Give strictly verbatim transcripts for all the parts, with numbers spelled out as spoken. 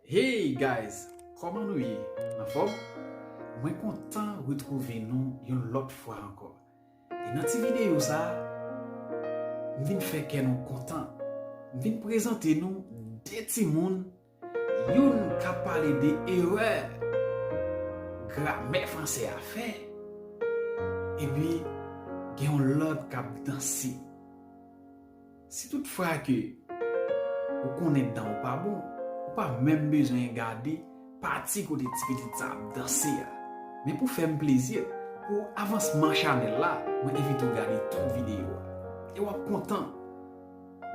Hey guys, kòman nou ye? Anfòm? Mwen kontan retwouve nou yon lòt fwa ankò. E nan ti videyo sa a, m vin fè kè nou kontan. M vin prezante nou de timoun, youn k ap pale de erè gramè fransè a fè, epi gen yon lòt k ap danse. Si toutfwa ke ou konnen dan w pa bon, ou pa menm bezwen gade pati kote ti pitit sa ap danse a. Men pou fè m plezi, pou avansman chanèl la, mwen envite w gade tout videyo a. E w ap kontan.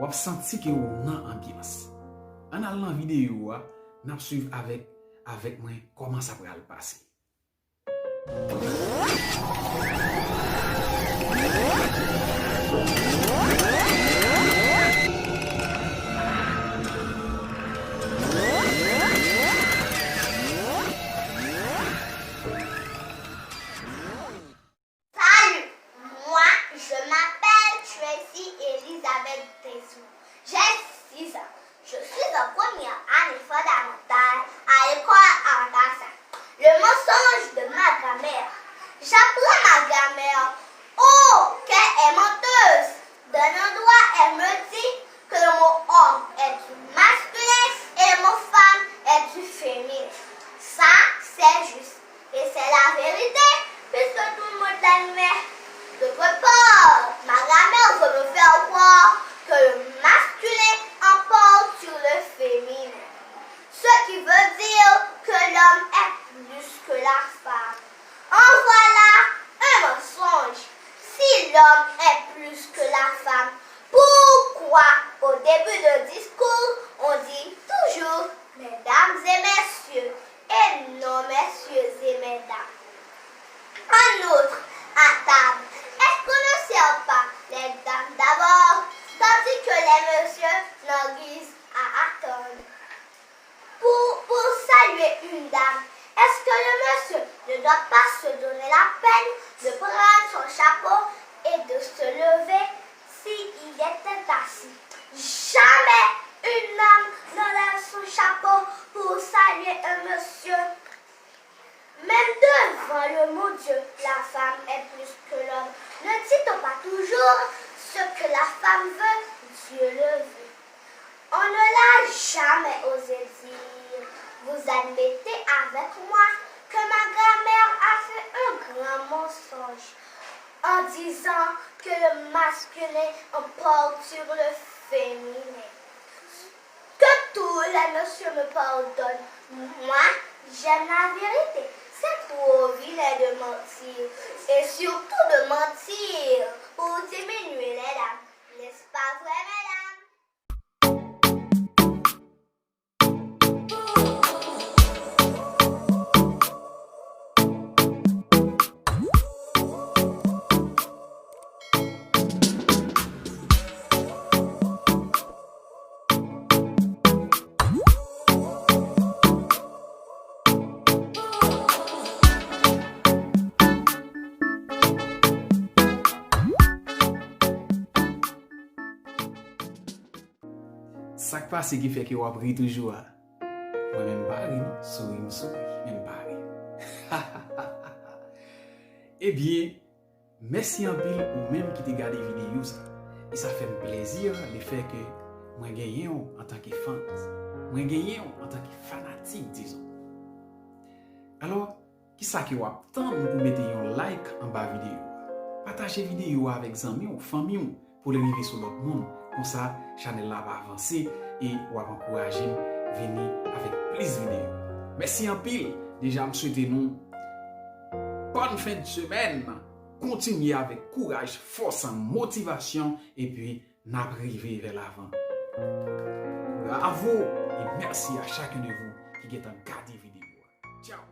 W ap santi ke w nan anbyans. Ann al nan videyo a, n ap swiv avèk, avèk mwen kòman sa pral pase. Salut, moi je m'appelle Tracy Elizabeth Désir. J'ai six ans. Je suis en première année fondamentale à l'école Argasa. Le mensonge de ma grand-mère. J'apprends ma grand-mère. Oh, qu'elle est menteuse. D'un endroit, elle me dit que le mot homme est du masculin et le mot femme est du féminin. Ça, c'est juste. Et c'est la vérité, puisque tout le monde l'admet. D'autre part, ma grand-mère veut me faire croire que le masculin emporte sur le féminin. Ce qui veut dire que l'homme est plus que la femme. En voilà un mensonge. Si l'homme est plus que la femme, pourquoi au début de discours on dit toujours mesdames et messieurs et non messieurs et mesdames? En outre, à table, est-ce qu'on ne sert pas les dames d'abord, tandis que les messieurs n'ont guère à attendre? Pour, pour saluer une dame, est-ce que le monsieur ne doit pas se donner la peine de prendre son chapeau et de se lever s'il était assis? Jamais une dame n'enlève son chapeau pour saluer un monsieur. Même devant le bon Dieu, la femme est plus que l'homme. Ne dit-on pas toujours ce que la femme veut, Dieu le veut? On ne l'a jamais osé dire. Vous admettez avec moi que ma grand-mère a fait un grand mensonge en disant que le masculin emporte sur le féminin. Que tous les messieurs me pardonnent. Moi, j'aime la vérité. C'est trop vilain de mentir. Et surtout de mentir pour diminuer les dames. N'est-ce pas vrai, mesdames? Sa k pase ki fè ke w ap ri toujou a? Mwen menm m pa ri non, souri m souri, men m pa ri. Ebyen, mèsi anpil ou menm ki te gade videyo sa. E sa fè m plezi lefè ke mwen genyen w antanke fans. Mwen genyen w antanke fanatik, dizon. Alò, kisa ke w ap tann pou mete yon like anba videyo a? Pataje videyo a avèk zanmi w, fanmi w, pou l rive sou lòt moun. Konsa, chanèl la ap avanse e w ap ankouraje m vini avèk plis videyo. Mèsi anpil! Deja, m swete nou bòn fen de semèn. Kontinye avèk kouraj, fòs, motivasyon, epi n ap rive vè lavan. Bravo e mèsi a chacun de vous ki gentan gade videyo a. Tchao!